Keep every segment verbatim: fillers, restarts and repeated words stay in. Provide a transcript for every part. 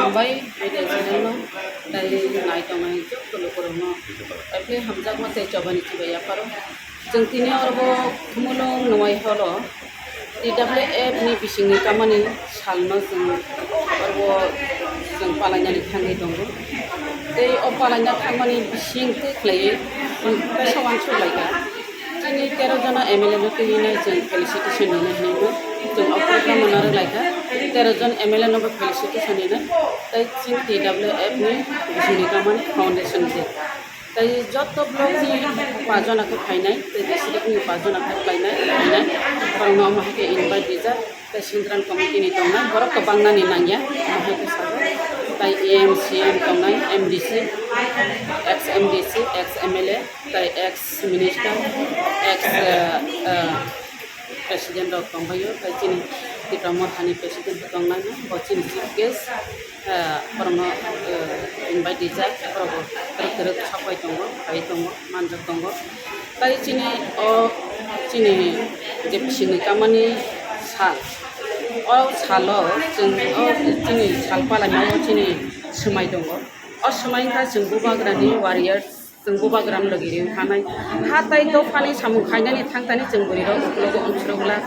Hambai media channel no tei nai tongnai joto lukurokno. Tei hamjakma tei chobani chibai yapharo. Chwng tini oro bo Khumulwng Nwai hall o T W F ni bisingni kamani salno chwng oro bo chwng palainani thangwi tongo. Tei o palaina thangmani bising twi khlaiwi chwng kaisa uansuk laikha. Chini tero jona M L A no twi nai chwng felicitation nini hinwi chwng o program no narwk laikha. Tero jon M L A no bo felicitation nini tei chini T W F ni bisingni kamani foundation day. Tei joto block ni pa jona khe phainai, tei district ni pa jona khe phainai, phainai. Borokno omo hai khe invite rijak, tei central committee ni tongnai, borok kwbangna ni nangya, omo hai khe sajak. Tei E M, C M tongnai, M D C, ex M D C, ex M L A, tei ex minister, ex, eh, eh, president rok tongbaio, tei chini Tipra Mothani president bo tongnai, bo chini chief guest. Eh, borokno, eh, invite rijak, borok bo twrwk twrwk sapai tongo, phai tongo, manjak tongo. Tei chini o chini je bisingni kamani sal, o salo chwng o chini sal palaimao chini swmai tongo. O swmai wngkha chwng Bubagrani warriors. Chwng Bubagram logi riwi thanai. Ha tai dophani samung khainani thangtani chwng bwrwirok uklogo wngsrwk glak.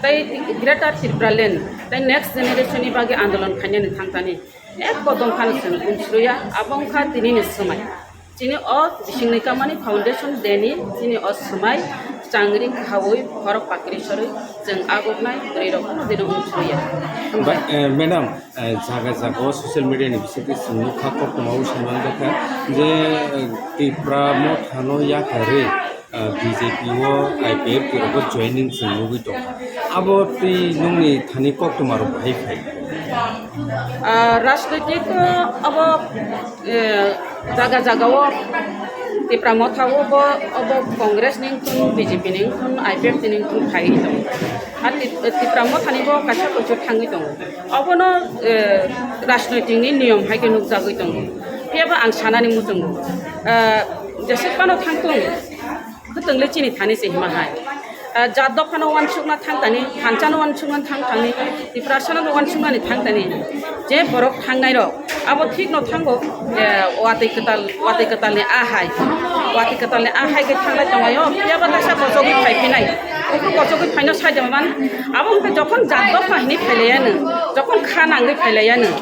Tai Greater Tipraland, tai next generation ni bagwi andolon khainani thangtani. Ek kodom phano chwng wngsrwya, abo wngkha tinini swmai. Chini o bisingni kamani foundation day ni chini o swmai changri khaui khorok pakri sorwi chwng aguknai bwrwirok phano dino wngsrwya. Ba-, eh, madam, Eh, jaga jaga o social media ni bisingtwi chwng nukha, koktwma o samanjakha je, eh, Tipra Mothano yakarwi, eh, B J P o I P F T rogo joining chwng nugwi tongkha. Abo twi nungni thani koktwma rok bahai phai? Ah, rajnoitik, eh, abo, eh, jaga jaga o Tipra Motha o bo, obo Congress ni wngthun, B J P ni wngthun, I P F T ni wngthun phaiwi tongo. Ar Tip-, Tipra Mothani bo kaisa kuchuk thangwi tongo. Obono, eh, rajnoitik ni niyom hai khe nukjagwi tongo. Phiyaba ang sanani muchungo, eh, jesuk phano thangthung, khwtwng le chini thani se hima hai. Eh, jat dophano uansukna thangtani, thansa no uansukna thangtani, Tiprasa no uansuknani thangtani, je borok thangnai rok abo thik no thango, eh, watwi kwtal, watwi kwtal ni a hai, watwi kwtal ni a hai khe thanglai tonglaio, phiyaba kaisa kochogwi phai phinai, uphuru kochogwi phaino sai de man, abo wngkha jokhon jat dopha hinwi phailaiyano, jokhon kha nangwi phailaiyano.